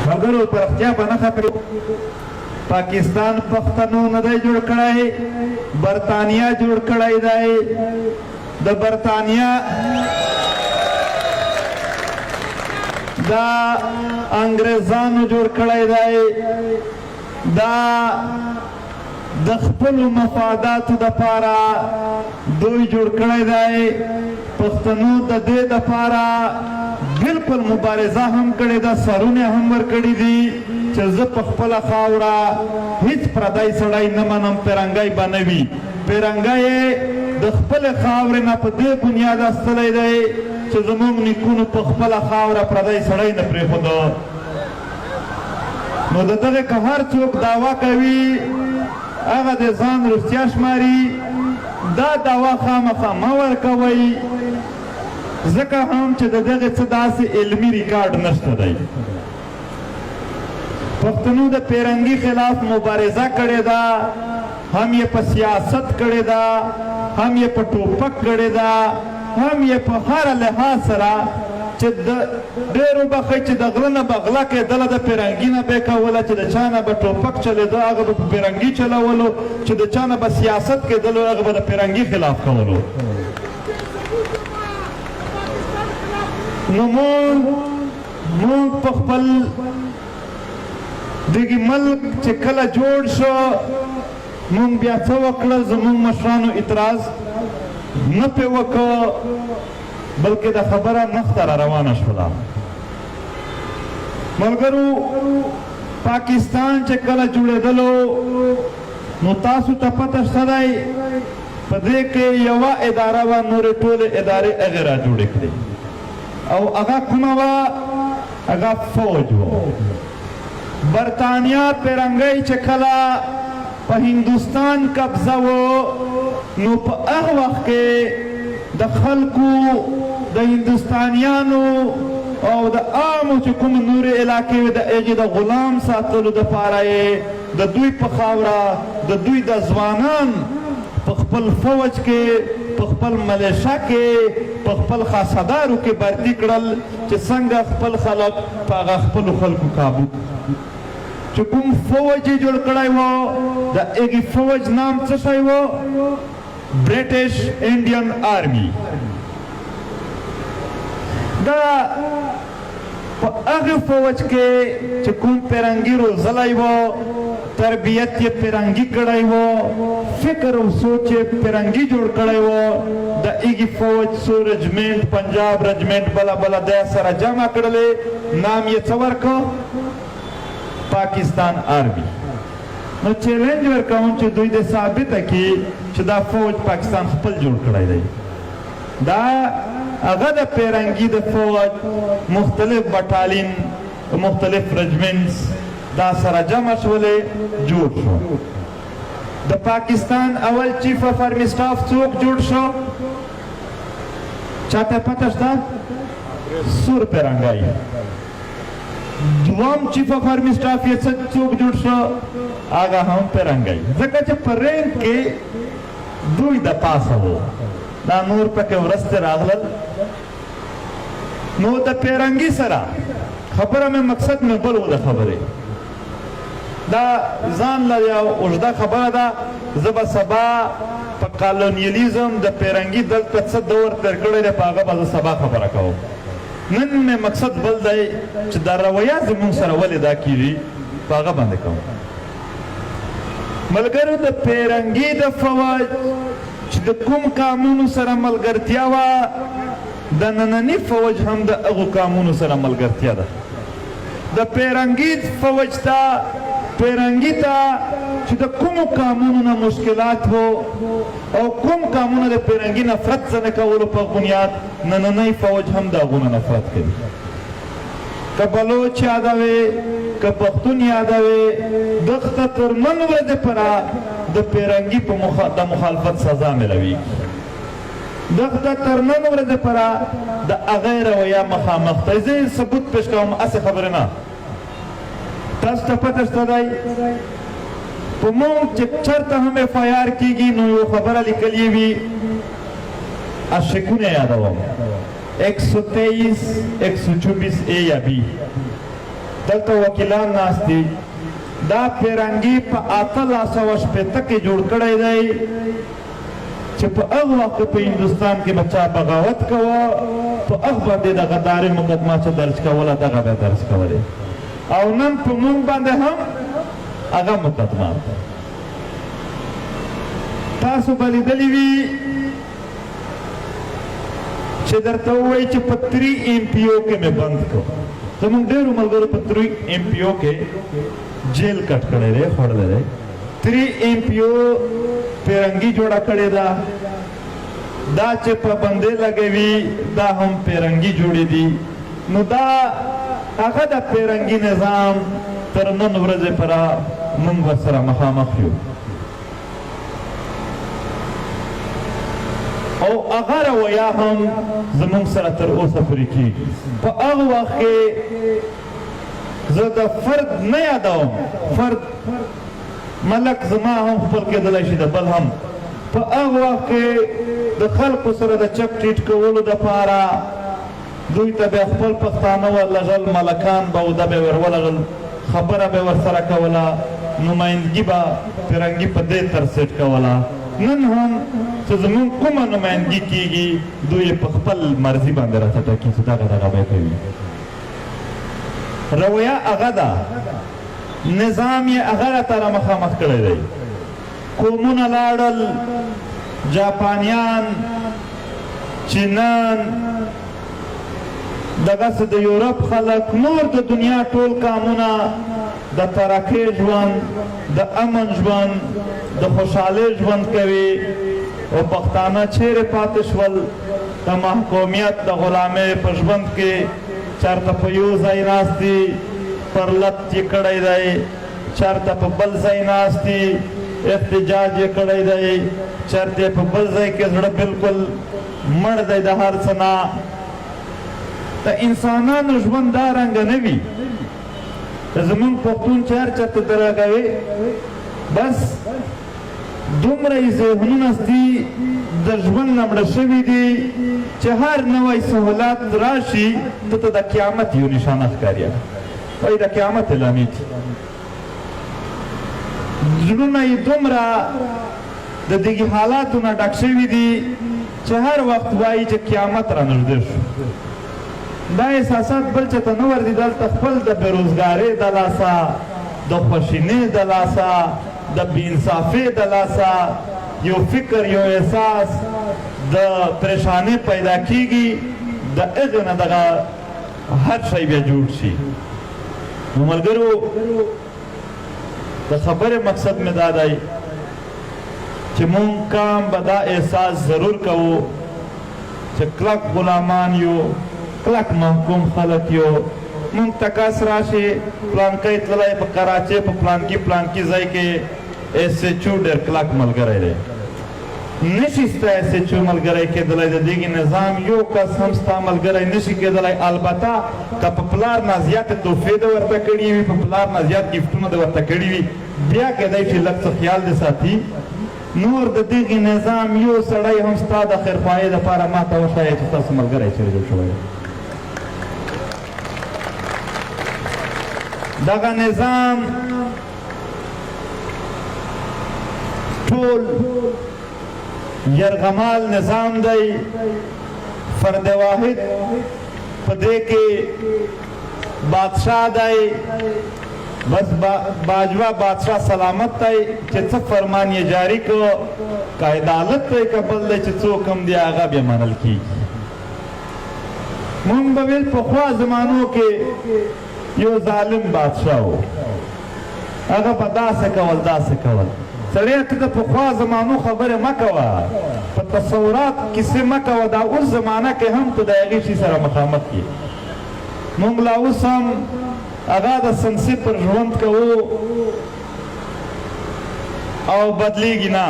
ملګرو، پرختیا به نه ختمېږي. پاکستان پښتنو نه دی جوړ کړی، برتانیا جوړ کړی دی. د برتانیا دا انګریزانو جوړ کړی دی. دا د خپلو مفاداتو دپاره دوی جوړ کړی دی. پښتنو د دې دپاره بالکل مبارزه هم کړې ده، سرونه هم ورکړي دي چې زه په خپله خاوره هیڅ پردی سړی نه منم، پیرنګی به نه وي. پیرنګی یې د خپلې خاورې نه په دې بنیاد استلی دی چې زموږ نیکونو په خپله خاوره پردی سړی نه پرېښوده. نو د دغه که هر څوک دعوه کوي، هغه د ځان رښتیا شماري. دا دعوه خامخا مه ورکوئ، ځکه هم چې د دغه څه داسې علمي ریکارډ نشته دی. پښتنو د پیرنګي خلاف مبارزه کړې ده، هم یې په سیاست کړې ده، هم یې په ټوپک کړې ده، هم یې په هر لحاظ سره چې د ډېر وبخښئ چې د غله نه به غله کېدله، د پیرنګي نه به یې کوله، چې د چا نه به ټوپک چلېده هغه به په پیرنګي چلولو، چې د چا نه به سیاست کېدلو هغه به د پیرنګي خلاف کولو. نو مونږ په خپل دغه ملک چې کله جوړ شو، مونږ بیا څه وکړل؟ زمونږ مشرانو اعتراض نه پې وکړ، بلکې د خبره مخته را روانه شوله. ملګرو، پاکستان چې کله جوړېدلو، نو تاسو ته پته شته دی، په دې کې یوه اداره وه، نورې ټولې ادارې هغې را جوړې کړې. او هغه کومه وه؟ هغه فوج و. برتانیا پیرنګی چې کله په هندوستان قبضه و، نو په هغه وخت کې د خلکو، د هندوستانیانو او د عامو چې کوم نورې علاقې وې، د هغې د غلام ساتلو دپاره یې د دوی په خاوره د دوی د ځوانان په خپل فوج کې، په خپل ملیشه کې، په خپل خاصدارو کې برتي کړل چې څنګه خپل خلک په هغه خپلو خلکو کابو. چې کوم فوج یې جوړ کړی و، د هغې فوج نام څه شی و؟ برټش انډین آرمي. دا په هغه فوج کې چې کوم پیرنګي روزلی و، تربیت یې پیرنګي کړی و، فکر او سوچ یې پیرنګي جوړ کړی و، د هغې فوج څو رجمنټ، پنجاب رجمنټ، بله بله د سره جمع کړلې، نام یې څه ورکړ؟ پاکستان آرمي. نو چیلنج ورکوم چې دوی دې ثابته کړي چې دا فوج پاکستان خپل جوړ کړی دی. دا هغه د پیرنګي د فوج مختلف بټالین، مختلف رجمنټس دا سره جمع شولې، جوړ شو. د پاکستان اول چیف اف آرمي سټاف څوک جوړ شو؟ چاته پته شته؟ سور پیرنګی. دوم چیف اف آرمي سټاف یې څوک جوړ شو؟ هغه هم پیرنګی، ځکه چې په رینک کې دوی د پاسه وو، دا نور پکې ورسته راغلل. نو د پیرنګي سره خبره مې مقصد مې بل و د خبرې، دا ځان له یو اوږده خبره ده. زه به سبا په کالونیالیزم د پیرنګي دلته څه دور تېر کړی دی، په هغه به زه سبا خبره کوم. نن مې مقصد بل دی چې دا رویه زمونږ سره ولې دا کیږي، په هغه باندې کوم. ملګرو، د پیرنګي د فوج چې د کوم قامونو سره ملګرتیا وه، د ننني فوج هم د هغو قامونو سره ملګرتیا ده. د پیرنګي فوج ته، پیرنګي ته چې د کومو قامونو نه مشکلات وو او کوم قامونه د پیرنګي نفرت ځنه کولو په بنیاد، نننی فوج هم د هغو نه نفرت کوي. که بلوچ یادوي، که پښتون یادوي، دغه تر نن ورځې پره د پیرنګي په د مخالفت سزا ملوي. دغه تر نن ورځې پره د هغې رویه مخامخ دی. زه یې ثبوت پیش کوم، هسې خبرې نه. تاسو ته پته شته دی، په مونږ چې چېرته هم اف آی آر کېږي، نو یو خبره لیکلې وي، اشکونه یادوم، 123، 124 اے یا بی. دلته وکیلان ناست دي. دا پیرنګي په 1860 کې جوړ کړی دی چې په هغه وخت کې په هندوستان کې به چا بغاوت کوه، په هغه باندې د غداري مقدمه چې درج کوله، دغه به درج کولې، او نن په مونږ باندې هم هغه مقدمه ده. تاسو به لیدلي وي چې درته ووایي چې په 3 ایم پي او کې مې بند کړ. زمونږ ډېرو ملګرو په 3 ایم پي او کې جیل کټ کړی دی، خوړلی دی. 3 ایم پي او پیرنګي جوړه کړې ده. دا چې پابندۍ لګوي دا هم پیرنګي جوړې دي. نو دا هغه د پیرنګي نظام تر نن ورځې پره موږ ورسره مخامخ یو، او هغه رویه هم زموږ سره تر اوسه پورې کېږي. په هغه وخت کې زه د فرد نه یادوم، فرد ملک زما هم خپل کېدلی شي، د بل هم. په هغه وخت کې د خلکو سره د چک ټیټ کولو دپاره دوی ته بیا خپل پښتانه ورلږل، ملکان به وده به ورولږل، خبره به ورسره کوله، نمایندګي به پیرنګي په دې تر سیټ کوله. نن هم چې زمونږ کومه نمایندګي کیږي، دوی یې په خپل مرضي باندې راته ټاکي چې دغه دغه به کوي. رویه هغه ده، نظام یې هغه راته را مخامخ کړی دی. قومونه لاړل، جاپانیان، چینان، دغسې د یورپ خلک، نور د دنیا ټول قامونه د ترقۍ ژوند، د امن ژوند، د خوشحالۍ ژوند کوي، او پښتانه چیرې پاتې شول؟ د محکومیت، د غلامۍ په ژوند کې چرته په یو ځای ناست دي، پرلت یې کړی دی، چرته په بل ځای ناست دي، احتجاج یې کړی دی، چرته په بل ځای کې زړه بالکل مړ دی د هر څه نه. د انسانانو ژوند دا رنګه نه وي. زمونږ پښتون چې هر چرته درغوي، بس دومره یې ذهنونه دي د ژوند نه مړه شوي دي چې هر نوی سهولت راشي ته ته د قیامت یو نشانه ښکاري، وایي د قیامت علامې دي. زړونه یې دومره د دغې حالاتو نه ډک شوي دي چې هر وخت وایي چې قیامت را نږدې شو. دا احساسات بل چاته نه ورځي، دلته خپل د بېروزګارۍ د لاسه، د خوشینۍ د لاسه، د بېانصافۍ د لاسه یو فکر، یو احساس د پریشانۍ پیدا کیږي، د هغې نه دغه هر شی بیا جوړ شي. نو ملګرو، د خبرې مقصد مې دا دی چې مونږ کام به دا احساس ضرور کوو چې کلک غلامان یو، کلک محکوم خلک یو. مونږ ته کس راشي، پلانکی تللی په کراچۍ په پلانکي پلانکي ځای کې ایس ایچ او ډېر کلک ملګری دی. نشي ستا ایس ایچ او ملګری کېدلی، د دغې نظام یو کس هم ستا ملګری نشي کېدلی. البته که په پلار نه زیاتې تحفې د ورته کړي وي، په پلار نه زیات ګفټونه د ورته کړي وي، بیا کېدای شي لږ څه خیال دې ساتي. نور د دغې نظام یو سړی هم ستا د خیرخواهۍ دپاره ما ته وښایه چې ستاسو ملګری چېرې جوړ شوی دی. دغه نظام ټول یرغمال نظام دی، فرد واحد په دې کې بادشاه دی. بس باجوه بادشاه سلامت دی چې څه فرمان یې جاری کړ، که عدالت دی که بل دی، چې څوک هم دی هغه بیا منل کېږي. مونږ به ویل پخوا زمانو کې یو ظالم بادشاه و، هغه به داسې کول داسې کول. سړیه، ته د پخوا زمانو خبرې مه کوه، په تصورات کیسې مه کوه، دا اوس زمانه کې هم ته د هغې شي سره مخامخ یې. مونږ لا اوس هم هغه د سنسي پر ژوند کوو او بدلیږي نه.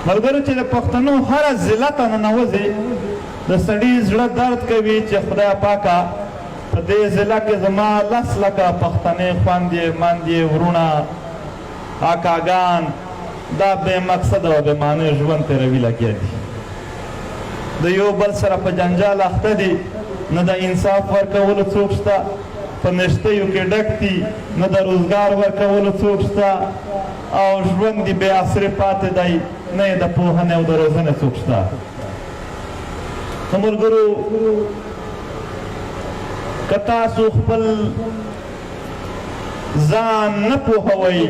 ملګرو، چې د پښتنو هره ضلع ته ننوځې، د سړي زړه درد کوي چې خدای پاکه، په دې ضلع کې زما لس لکه پښتنې خوندې، مندې، وروڼه، اکاګان دا بې مقصد او بې معنی ژوند تېروي، لګیا دي، د یو بل سره په جنجال اخته دي. نه د انصاف ورکولو څوک شته، په نشتیو کې ډک دي، نه د روزګار ورکولو څوک شته او ژوند یې بې اسرې پاتې دی، نه یې د پوهنې او د روزنې څوک شته. نو ملګرو، که تاسو خپل ځان نه پوهوئ،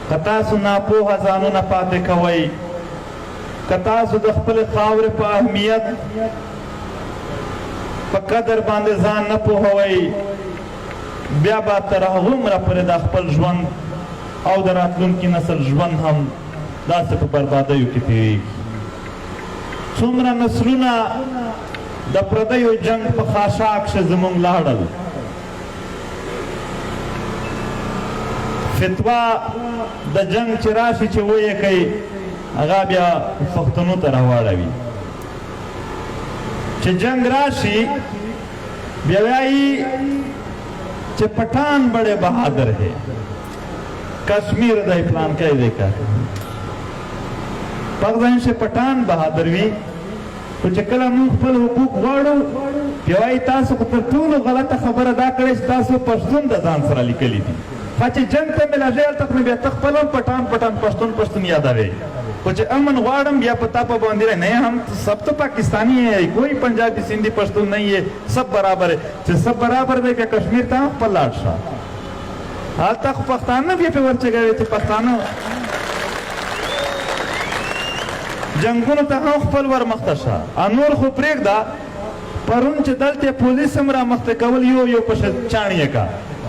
که تاسو ناپوهه ځانونه پاتې کوئ، که تاسو د خپلې خاورې په اهمیت په قدر باندې ځان نه پوهوئ، بیا به تر هغومره پورې دا خپل ژوند او د راتلونکي نسل ژوند هم داسې په بربادیو کې تېرېږي. څومره نسلونه د پردیو جنګ په خاشاک کښې زمونږ لاړل. فتوا د جنګ چې راشي چې ویې کوي، هغه بیا پښتنو ته راواړوي. چې جنګ راشي بیا وایي چې پټان بڑے بهادر ہے، کشمیر دی پلان کوي دی که پغ ځای چې پټان بهادر وي، خو چې کله موږ خپل حقوق غواړو بیا وایي تاسو خو تر ټولو غلطه خبره دا کړې چې تاسو پښتون د ځان سره لیکلي دي. ښه چې جنګ ته مې هلته خو مې بیا ته خپل هم پټان پټان پښتون پښتون یادوې، خو چې امن غواړم بیا په تا پابندي راځي. نه، هم سب تو پاکستانی ہے، کوئی پنجابی سندھی پښتون نہیں ہے، سب برابر ہے. چې سب برابر دی بیا کشمیر ته هم خپل لاړ شه، هلته خو پښتانه بیا پرې ورچګوي چې پښتانه جنګونو ته هم خپل ورمخته شه. نور خو پرېږده، پرون چې دلته پولیس هم رامخته کول، یو یو پسې چاڼ یې کا،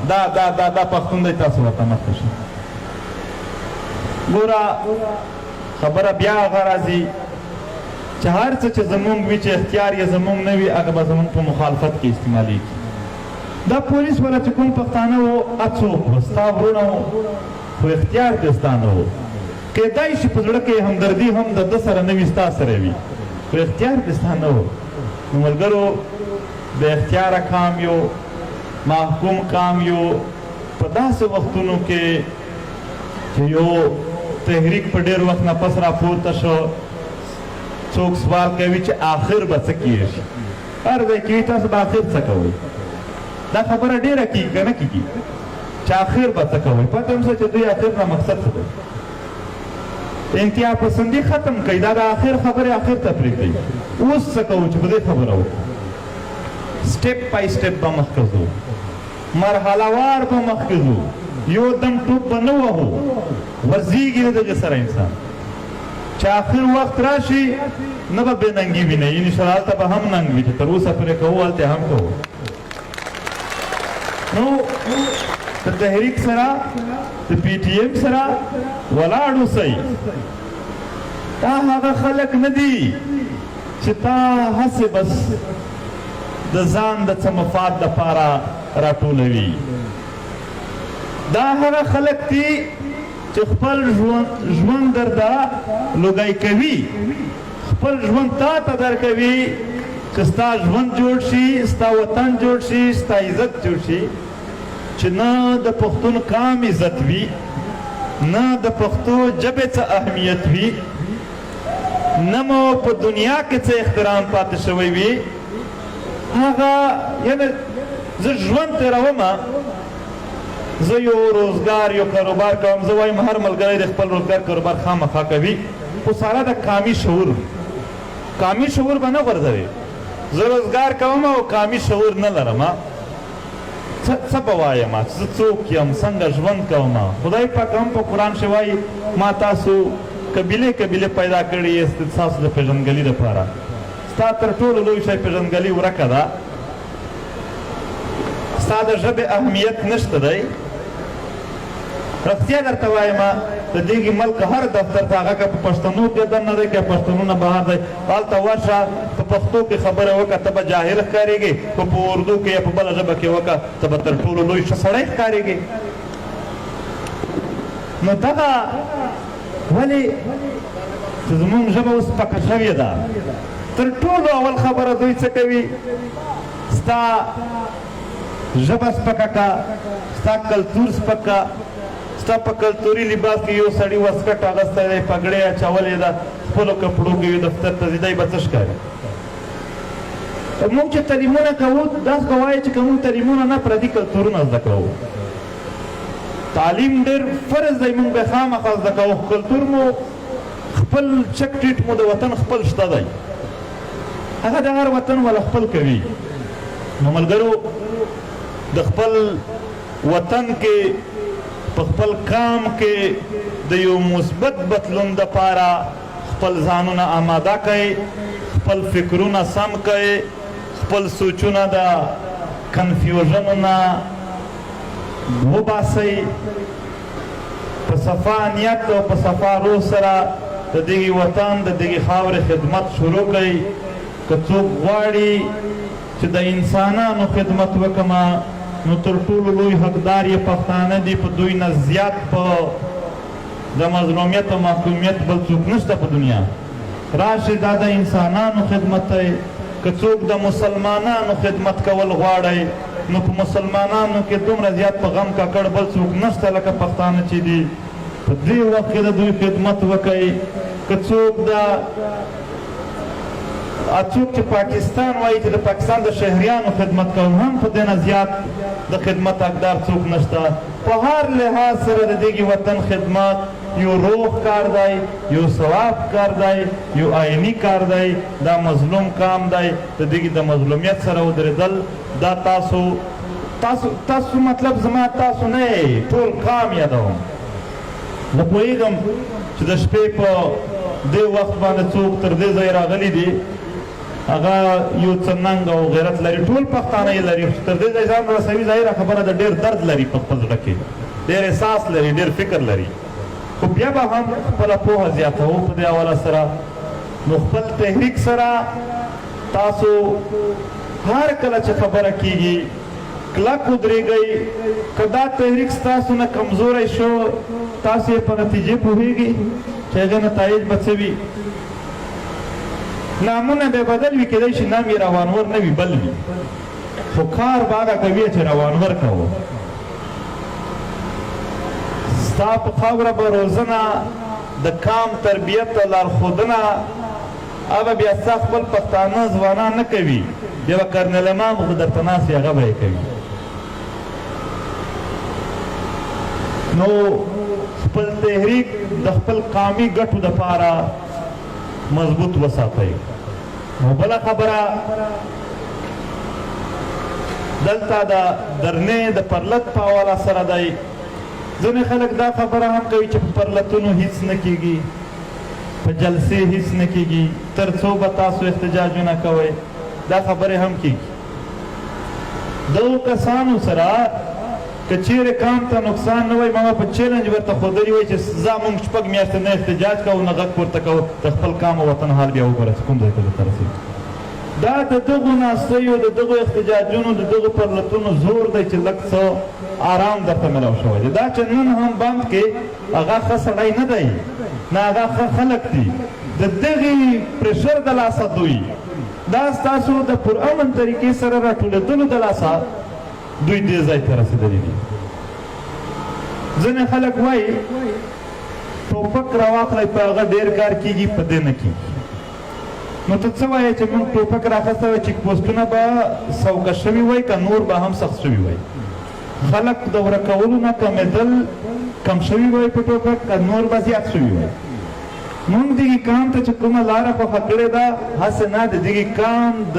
دا دا دا دا پښتون دی، تاسو ورته مخته شه. ګوره، خبره بیا هغه راځي چې هر څه چې زمونږ وي، چې اختیار یې زمونږ نه وي، هغه به زمونږ په مخالفت کې استعمالیږي. دا پولیس والا چې کوم پښتانه وو، څوک وو؟ ستا وروڼه وو، خو اختیار دې ستا نه وو. کېدای شي په زړه کې همدردي هم د ده سره نه وي، ستا سره وي، خو اختیار دې ستا نه وو. نو ملګرو، بې اختیاره قام یو، محکوم قام یو. په داسې وختونو کې چې یو تحریک په ډېر وخت نه پس راپورته شو، څوک سوال کوي چې آخر به څه کېږي؟ هر ځای کې وي، تاسو به آخر څه کوئ؟ دا خبره ډېره کېږي که نه کېږي چې آخر به څه کوئ؟ پته هم څه چې دوی آخر نه مقصد څه دی؟ انتها پسندي ختم کړئ، دا د آخر خبرې آخر ته پرېږدئ. اوس څه کوو چې په دې خبره وکړو؟ سټپ بای سټپ به مخکې ځو، مرحله وار به مخکې ځو، یو دم ټوپ به نه وهو، ورځېږي د دغې سره انسان. چې آخر وخت راشي نه به بې ننګي وي، نه یعنې هلته به هم ننګ وي چې تر اوسه پورې کوو، هلته هم کوو. نو د تحریک سره، د پي ټي ایم سره ولاړ اوسئ. دا هغه خلک نه دي چې تا هسې بس د ځان د څه مفاد دپاره راټولوي. دا هغه خلک دي چې خپل ژوند درته لوګی کوي، خپل ژوند تا ته درکوي چې ستا ژوند جوړ شي، ستا وطن جوړ شي، ستا عزت جوړ شي. چې نه د پښتون قام عزت وي، نه د پښتو ژبې څه اهمیت وي، نه مو په دنیا کې څه احترام پاتې شوی وي. هغه یعنی زه ژوند تېروم، زه یو روزګار یو کاروبار کوم. زه وایم هر ملګری د خپل روزګار کاروبار خامخا کوي، خو سره د قامي شعور، قامي شعور به نه غورځوي. زه روزګار کوم او قامي شعور نه لرم، څه به وایم چې زه څوک یم، څنګه ژوند کوم؟ خدای پاک هم په قرآن کښې وایي، ما تاسو قبیلې قبیلې پیدا کړي یې ستاسو د پېژندګلي دپاره. ستا تر ټولو لوی شی پېژندګلي ورکه ده، ستا د ژبې اهمیت نشته دی. رښتیا درته وایم، د دې ملک هر دفتر ته، هغه که په پښتنو کې دننه دی که پښتنو نه بهر دی، هلته ورشه په پښتو کې خبره وکړه، ته به جاهل ښکارېږې، که په اردو کې یا په بله ژبه کې وکړه، ته به تر ټولو لوی ښه سړی ښکارېږې. نو دغه ولې چې زمونږ ژبه اوس پکه شوې ده؟ تر ټولو اول خبره دوی څه کوي؟ ستا ژبه سپکه کا، ستا کلتور سپکه. ستا په کلتوري لباس کې یو سړي واسکټ اغوستی دی، پګړۍ اچولې ده، خپلو کپړو کې یو دفتر ته ځي، دی به څه ښکاري؟ موږ چې تعلیمونه کوو، دا خو وایي چې که موږ تعلیمونه نه، پردي کلتورونه زده کوو. تعلیم ډېر فرض دی، موږ به خامخا زده کوو، خو کلتور مو خپل، چک ټیټ مو د وطن خپل شته دی، هغه د هر وطن ولا خپل کوي. نو ملګرو، د خپل وطن کې، په خپل قام کې د یو مثبت بدلون دپاره خپل ځانونه آماده کړئ، خپل فکرونه سم کړئ، خپل سوچونه د کنفیوژنو نه وباسئ. په صفا نیت او په صفا روح سره د دغې وطن، د دغې خاورې خدمت شروع کړئ. که څوک غواړي چې د انسانانو خدمت وکړم، نو تر ټولو لوی حقدار یې پښتانه دي. په دوی نه زیات په د مظلومیت او محکومیت بل څوک نشته په دنیا. راشي، دا د انسانانو خدمت دی. که څوک د مسلمانانو خدمت کول غواړي، نو په مسلمانانو کې دومره زیات په غم ککړ بل څوک نشته لکه پښتانه چې دي. په دې وخت کې د دوی خدمت وکړئ. که څوک د څوک چې پاکستان وایي چې د پاکستان د شهریانو خدمت کوم، هم په دې نه زیات د خدمت حقدار څوک نشته. په هر لحاظ سره د دغې وطن خدمت یو روغ کار دی، یو ثواب کار دی، یو آئیني کار دی. دا مظلوم قام دی، د دغې د مظلومیت سره ودرېدل دا تاسو مطلب زما تاسو نه، ټول قام یادوم. زه پوهېږم چې د شپې په دې وخت باندې څوک تر دې ځای راغلي دي، هغه یو څه ننګ او غیرت لري. ټول پښتانه یې لري، خو تر دې ځای ځان رسوي، ظاهره خبره ده ډېر درد لري په خپل زړه کې، ډېر احساس لري، ډېر فکر لري، خو بیا به هم خپله پوهه زیاتوو په دې حواله سره. نو خپل تحریک سره تاسو هر کله چې خبره کیږي، کلک ودرېږئ. که دا تحریک ستاسو نه کمزوری شو، تاسو یې په نتیجې پوهېږئ چې هغې نتایج به څه وي. نامونه به بدل وي، کېدای شي نام یې روانور نه وي، بل وي، خو کار به هغه کوي چې روانور کوو. ستا په خاوره به روزنه، د کام تربیت او لارښودنه هغه بیا ستا خپل پښتانه ځوانان نه کوي، بیا به کرنل امام خو درته ناست وي، هغه به یې کوي. نو خپل تحریک د خپل قامي ګټو دپاره مضبوط وساتئ. نو بله خبره، دلته د درنې د پرلت په حواله سره دی. ځینې خلک دا خبره هم کوي چې په پرلتونو هیڅ نه کیږي، په جلسې هیڅ نه کیږي، تر څو به تاسو احتجاجونه کوئ؟ دا خبرې هم کیږي. دغو کسانو سره که چیرې قام ته نقصان نه وای، ما په چیلنج ورته ښودلی وای چې ځه، موږ 6 میاشتې نه احتجاج کوو، نه غږ پورته کوو، د خپل قام او وطن حال بیا وګوره چې کوم ځای ته درته رسېږي. دا د دغو ناستیو، د دغو احتجاجونو، د دغو پرلتونو زور دی چې لږ څه آرام درته ملاو شوی دی. دا چې نن هم بند کې، هغه ښه سړی نه دی، نه هغه ښه خلک دي. د دغې پریشر د لاسه دوی دا ستاسو د پرامن طریقې سره راټولېدلو د لاسه دوی دې ځای ته رسېدلي دي. ځینې خلک وایي ټوپک راواخلئ، په هغه ډېر کار کېږي، په دې نه کېږي. نو ته څه وایې چې موږ ټوپک راخستی وای، چیک پوسټونه به سوکه شوي وای که نور به هم سخت شوي وای؟ خلک د ورکولو نه کمېدل کم شوي وای په ټوپک که نور به زیات شوي وای؟ موږ دغې کام ته چې کومه لاره خوښه کړې ده، هسې نه، د دغې کام د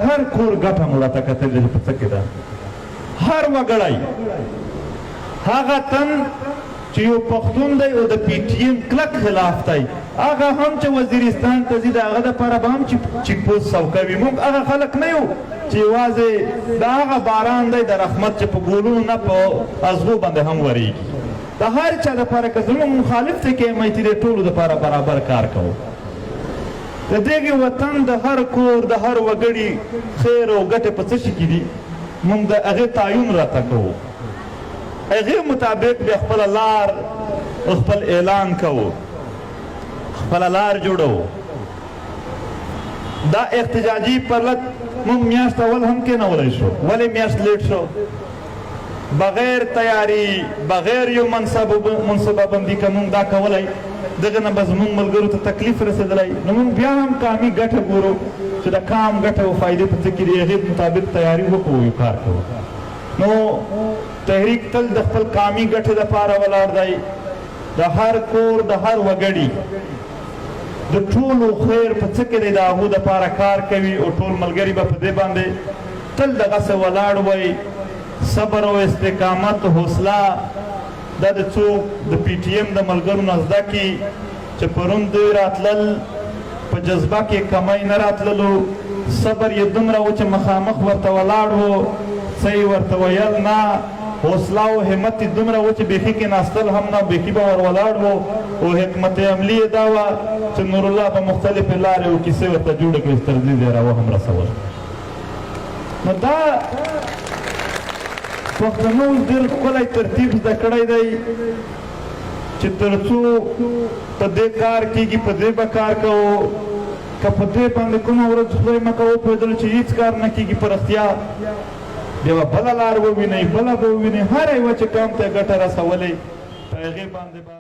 هر کور ګټه مو راته کتلې چې په څه کې ده. هر وګړی، هغه تن چې یو پښتون دی او د پي ټي ایم کلک خلاف دی، هغه هم چې وزیرستان ته ځي، د هغه دپاره به هم چیک پوسټ سوکه وي. موږ هغه خلک نه یو چې یوازې د هغه باران دی د رحمت چې په ګولونو نه، په ازغو باندې هم ورېږي. د هر چا دپاره، که زموږ مخالف دی که ایم آی ټي دی، ټولو دپاره برابر کار کوو. د دغې وطن د هر کور، د هر وګړي خیر او ګټه په څه شي کې دي، موږ د هغې تعین راته کوو، هغې مطابق بیا خپله لار او خپل اعلان کوو، خپله لار جوړوو. دا احتجاجي پرلت موږ میاشت اول هم کېنولی شو، ولې میاشت لیټ شو؟ بغیر تیاری، بغیر یو منصوبه بندي که موږ دا کولی دغه نه به زمونږ ملګرو ته تکلیف رسېدلی. نو مونږ بیا هم قامي ګټه ګورو چې د قام ګټه او فایدې په څه کې دي، هغې مطابق تیاري وکړو، یو کار کوو. نو تحریک تل د خپل قامي ګټې دپاره ولاړ دی، د هر کور د هر وګړي د ټولو خیر په څه کې دی د هغو دپاره کار کوي، او ټول ملګري به په دې باندې تل دغسې ولاړ وي. صبر او استقامت، حوصله دا د څوک د پي ټي ایم د ملګرو نه زده کړي چې پرون دوی راتلل په جذبه کې کمی نه راتللو، صبر یې دومره و چې مخامخ ورته ولاړ و، څه یې ورته ویل نه، حوصله او همت یې دومره و چې بیخي کېناستل هم نه، بیخي به ور ولاړ و، او حکمت عملي یې دا وه چې نورالله به مختلفې لارې او کیسې ورته جوړې کړې چې تر دې ځایه راوهم رسول. نو دا پښتنو اوس ډېر ښکلی ترتیب زده کړی دی چې تر څو په دې کار کېږي په دې به کار کوو، که په دې باندې کومه ورځ خدای مه که وپوهېدل چې هېڅ کار نه کېږي په رښتیا بیا به بله لار ووینئ، بله به ووینئ، هره یوه چې قام ته ګټه رسولې په هغې باندې به.